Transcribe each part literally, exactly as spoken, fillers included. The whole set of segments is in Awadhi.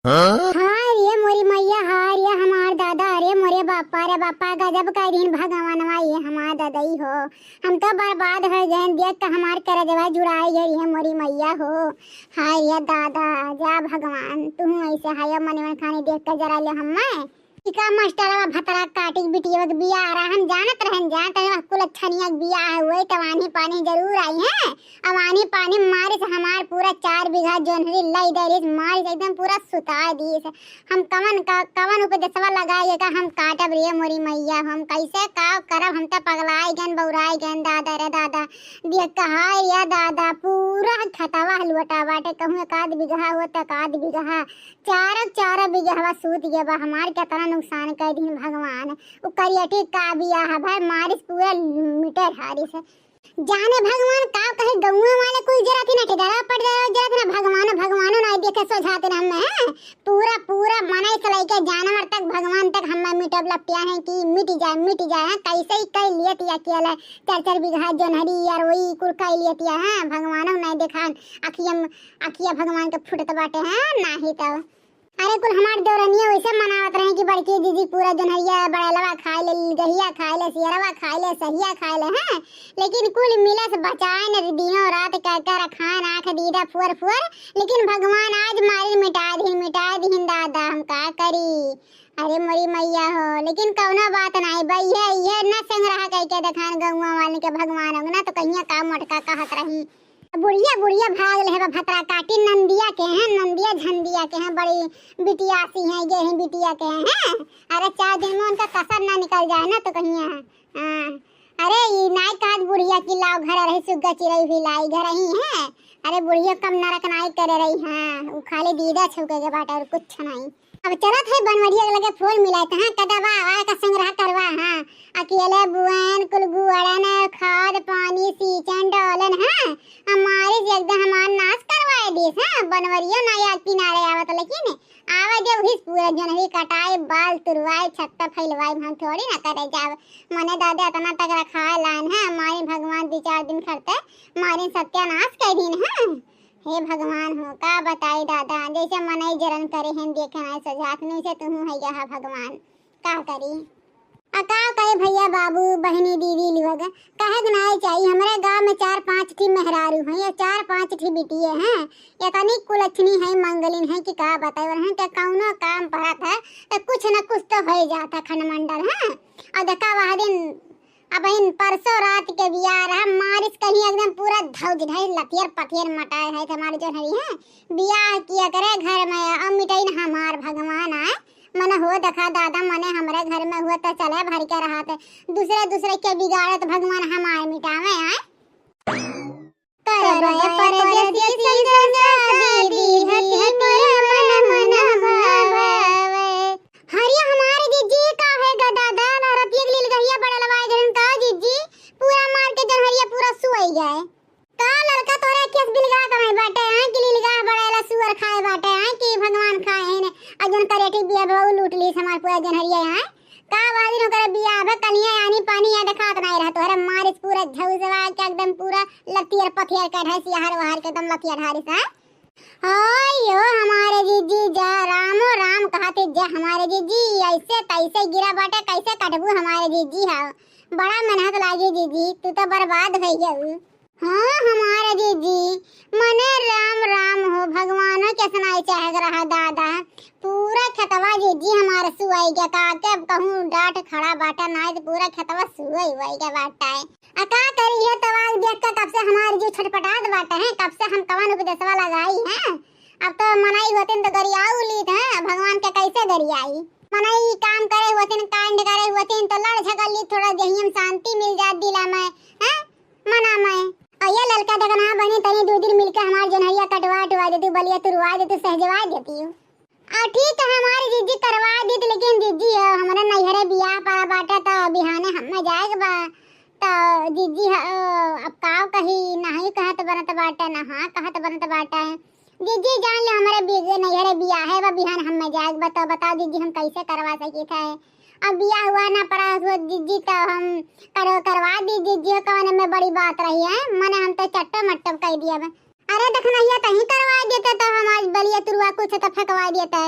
हाँ? हाय रे मोरी मैया, हाय रे हमार दादा, अरे मोरे बापा रे बापा, गजब कइ दिहिन भगवानवा, ये हमार ददई हो। हम तो बर्बाद होइ गएन, देख के हमार करजवा जुड़ाइ गए रे मोरी मैया हो। हाय रे दादा, जा भगवान, तुहूँ ऐसे हाय मने मन खाने देख के जरा ले हम्मे। इका मास्टरवा भतरा काटिक बिटियवा के बियाह रहा, हम जानत रहन, जानत रहन, कुल अच्छनिया के बियाह हुए, तब आन्ही पानी जरूर आई है। अब आन्ही पानी मारिस हमार पूरा चार बीघा जोन्हरी लई दे रहिस, मारिस एकदम पूरा सुता दिस। हम कवन का, कवन उपदेशवा लगाए का हम काटब रे मोरी मैया, हम कैसे का करब, हम तो पगलाए गएन, बौराए गएन, दादा रे दादा। देख कहा या दादा, पूरा खेतवा हलुअटा बाटे, कहूँ एक आध बीघा हो त एक आध बीघा, चारों, चारों बिगहवा सूत गया बा हमार, केतना नुकसान कइ दिहिन भगवान। उ करियठी का बियाह भाई मारिस पूरा मिटे ढारिस। जाने भगवान का कहे, गौवा वाले कुल जरा थी ना, ठेकरा पट जरा, जरा थी ना, भगवान, भगवानो ना देखे सोझाते ना हमें, हैं? पूरा, पूरा मनई से लेके जानवर तक, भगवान तक हमें मिटब लपटिया है कि मिट जाए, मिट जाए, हैं? कैसे ही कह लिए थी अकेले, चार, चार बीघा जोन्हरी यार वही कुल कह लिए थी, हैं? भगवानो नहीं देखा, अखिया, अखिया भगवान के फुटत बाटे, हैं? नाही तो अरे कुल हमार देवरनिया वैसे मनावत रहे कि बड़की दीदी पूरा जोन्हरिया बड़ेलवा खाए ले, गहिया खाए ले, सियरवा खाए ले, सहिया खाए ले, हैं? लेकिन कुल मिलस बचाए न दिनों रात कह कर खान आँख दीदा फुअर फुअर, लेकिन भगवान आज मारिन मिटा दिहिन, मिटा दिहिन दादा, हम का करी? अरे मोरी मैया हो, लेकिन कौनो बात नाई बा, इहे, इहे न संग्रह कह के देखान गौवा वाले के भगवान हो ना तो कहिया का मोटका कहत रही। बुढ़िया, बुढ़िया भाग ले बा भतरा काटी, नंदिया के हैं, नंदिया झंडिया के हैं, बड़ी बिटियासी हैं, ये हैं बिटिया के हैं, हैं? अरे चार दिन में उनका कसर ना निकल जाए ना तो कहिया है। हाँ। अरे ई नाई कहत बुढ़िया की लाओ घर रही सुग्गा चिरई भी लाई घर ही है। अरे बुढ़िया कम नरक नाई करे रही, हाँ, उ खाली दीदा छौके के बाटे और कुछ नहीं। अब चलत है बनवरिया के लगे फोन मिलाए, कहाँ कदवा आवा का संग्रह करवा, हाँ। अकेले बुआन, कुल गुआड़न, खाद पानी, सींचन, डालन, हाँ। हमारे से एकदम हमार नाश करवाए दिस, हाँ। बनवरिया ना याद किनारे आवत, लेकिन आवा दे उहिस पूरा जोन्हरी कटाए, बाल तुरवाए, छत्ता फैलवाए, हम थोड़ी ना करे जाब। मने दादा इतना तक रखाए लाइन है, मारी भगवान दो चार दिन खरते, मारी सत्यानाश कर दीन है। हे भगवान हो, का बताई दादा, जैसे मनई जरन करे हैं, देखे नाई सजात नहीं से तुहूँ है यहाँ भगवान, का करी? आ का कहे भैया, बाबू, बहिनी, दीदी लोग, कहे के नाई चाहिए, हमरे गाँव में चार पाँच ठी मेहरारू हैं, ये चार पाँच ठी बिटिये हैं, इतनी कुलच्छनी है, मंगलिन है कि का बताए, उन्हें के कौनो काम परत है, तो कुछ न कुछ तो हो जाता खंडमंडल है। और देखा वह दिन अब इन परसों रात के बियाह रहा, मारिस कहीं एकदम पूरा धौज ढाई लथियर पथियर मटाए है, हमारे जोन्हरी है बियाह किया करे घर में, अब मिटाइन हमार भगवान आए, मन हो देखा दादा, मने हमरे घर में हुआ तो चले भर के रहा थे, दूसरे दूसरे के बिगाड़त भगवान हमार मिटावे आए। करबे परदेसी संग शादी, हती मोर मन मन भावे। हरिया हमारे जिज्जी का है गा दादा, लरतिया के लीलगहिया बड़लवाए गइन का जिज्जी, पूरा मार के जोन्हरिया पूरा सुअई गए। का लड़का तोरे केस बिलगा कमाई बाटे हैं कि लीलगा बड़ेला सुअर खाए बाटे हैं कि भगवान खाए हैं ने, और जोन करेठी बिया बहू लूट ली हमार पूरा जोन्हरिया हैं। का बाजी ओकरे बियाह बा, कनिया आनी पानी या देखात नाई रहा, तोहरे मारिस पूरा झौसवा के एकदम पूरा लतियर पथियर के ढाई सियाहर वहार के एकदम लतियर ढारिस है। हाय यो हमारे जिज्जी जा, रामो राम कहते जा हमारे जिज्जी, ऐसे कैसे गिरा बाटे, कैसे कटबू हमारे जिज्जी हो, बड़ा मेहनत लागी जिज्जी, तू तो बर्बाद हो गऊ। हाँ, हमारा जिज्जी, मने राम राम हो, भगवानो के सुनाई चाहे के रहा दादा। पूरा खेतवा जिज्जी हमार सुआई गया, का के अब कहूँ डांट खड़ा बाटा ना, तो पूरा खेतवा सुआई हुआई गया बाटा है। आ का करी, ये तवाल देख के कब से हमार जी छटपटात बाटे हैं, कब से हम कवन उपदेशवा लगाई हैं। अब तो मनई होतिन तो गरियाऊ लीत हैं, भगवान के कैसे गरियाई? मनई काम करे होतिन, कांड करे होतिन तो लड़ झगड़ लीत, थोड़ा देहियम शांति मिल जात दिला में, हैं? मना मैं। और ये ललका देखना बहनी, तनी दो दिन मिलके हमार जोन्हरिया कटवा उटवा देती, बलिया तुरवा देती, सहजवा देती। आ ठीक है, हमारी जिज्जी करवा देती, लेकिन जिज्जी हो, हमारे नैहरे बियाह पड़ा बाटे, तो बिहाने हमें जाए के बा। तो जिज्जी हो, अब काव कही, नहीं कहत बनत बाटे, ना हाँ कहत बनत बाटे। जिज्जी जान ले, हमारे बि-, नैहरे बियाह है, बा बिहान हमें जाए के बा, तो बताओ जिज्जी, हम कैसे करवा सकी थे? अब बियाह हुआ ना पड़ा हो जिज्जी, तो हम करो, करवा दी जिज्जी, कौन में बड़ी बात रही है, मने हम तो चट्टो मट्टो कह दिया बा। अरे देखनहिया, तहीं करवाइ देते तो हम आज बलिया तुरवा कुछ तो फेंकवाइ देते।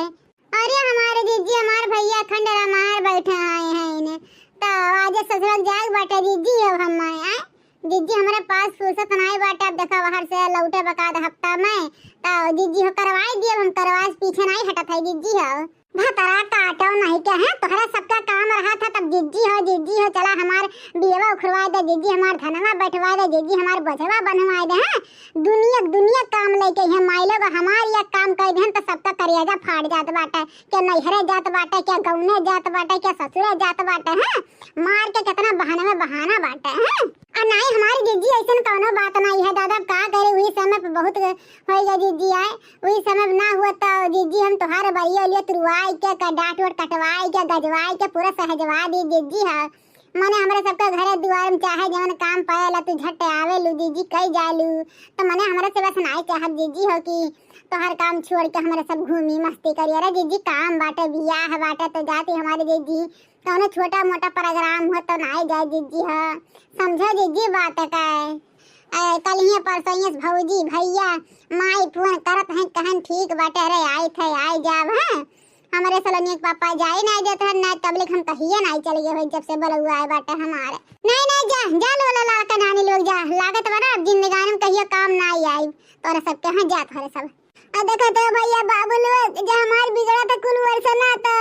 अरे हमारे जिज्जी, हमार भइया खंड रामायण बैठे आए हैं इन्हें, तो आज ससुरक जाग बाटे जिज्जी हो हम आए। जिज्जी हमरे पास फुर्सत नाई बाटे, अब देखा बाहर से लौटे बकाद हफ्ता में, तो जिज्जी हो करवाइ दिए, हम करवाए से पीछे नाई हटत है जिज्जी हो। भतरा काटो नहीं के हैं, तोहरा सबका काम रहा था, तब जिज्जी हो, जिज्जी हो, चला हमार बियवा उखड़वाइ दे जिज्जी, हमार धनवा बैठवाइ दे जिज्जी, हमार बोझवा बनवाइ दे हैं। दुनिया दुनिया काम लेके हैं माई लोग, हमार ये काम कइ देहन तो सबका करेजा फाट जात बाटे, के नैहरे जात बाटे, के गौने जात बाटे, के ससुरे जात बाटे हैं। मार के कितना बहाने में बहाना बाटे हैं। आ नाई हमारी जिज्जी, ऐसन कौनो बात नाई है दादा, का करे, वही समय पे बहुत होइ गया जिज्जी आए, वही समय ना हुआ तो जिज्जी हम तोहार बलिया उलिया तुरवाई के, क-, डांट वाट कटवाई के, गजवाई के पूरा सहजवा दी जिज्जी है। मने हमरे सबके घरे दुआर में चाहे जवन काम पाएला तू झट आवेलू जिज्जी, कइ जालू, तो मने हमरे से बस नाई चाहत जिज्जी हो कि तोहार काम छोड़ के हमरे सब घूमी मस्ती करी। अरे जिज्जी काम बाटे, बियाह बाटे तो जाती हमारी जिज्जी, कौनो छोटा मोटा प्रोग्राम हो तो नाई जाए जिज्जी हो, समझो जिज्जी बात का। ए, कलिहे परसोइये से भौजी, भइया, माई फोन करत हैं, कहन ठीक बाटे, अरे आई थे, आई जाब हैं। हमरे सलोनिया के पापा जाए नाई देत हैं, नाई तबलिक हम कहिए नाई चल गए हो, जब से बलौआ आए बाटे हमारे। नाई, नाई, जा, जा लोला लड़का नानी लोग जा, लागत बा ना अब जिंदगानी में कहियो काम नाई आई, तोरे सबके यहाँ जात हरे सब। आ देखा तो भइया बाबू लोग, जे हमार बिगड़ा था कुल वर्ष ना, तो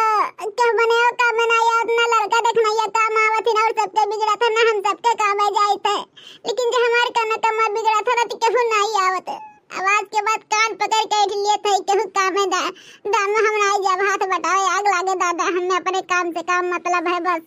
क्या बने हो, का बनाया, अपना लड़का देखनैया काम आवत ही ना, और सबके बिगड़ा था ना, हम सबके काम आ जाए थे। लेकिन जे हमार कनक कमर बिगड़ा था ना, तो केहू नाई आवत। अब आज के बाद कान पकड़ के उठ लिए थे, केहू काम में दा-, दाम में हम नाई जब हाथ बटावे, आग लागे दादा, हमें अपने काम से काम मतलब है बस।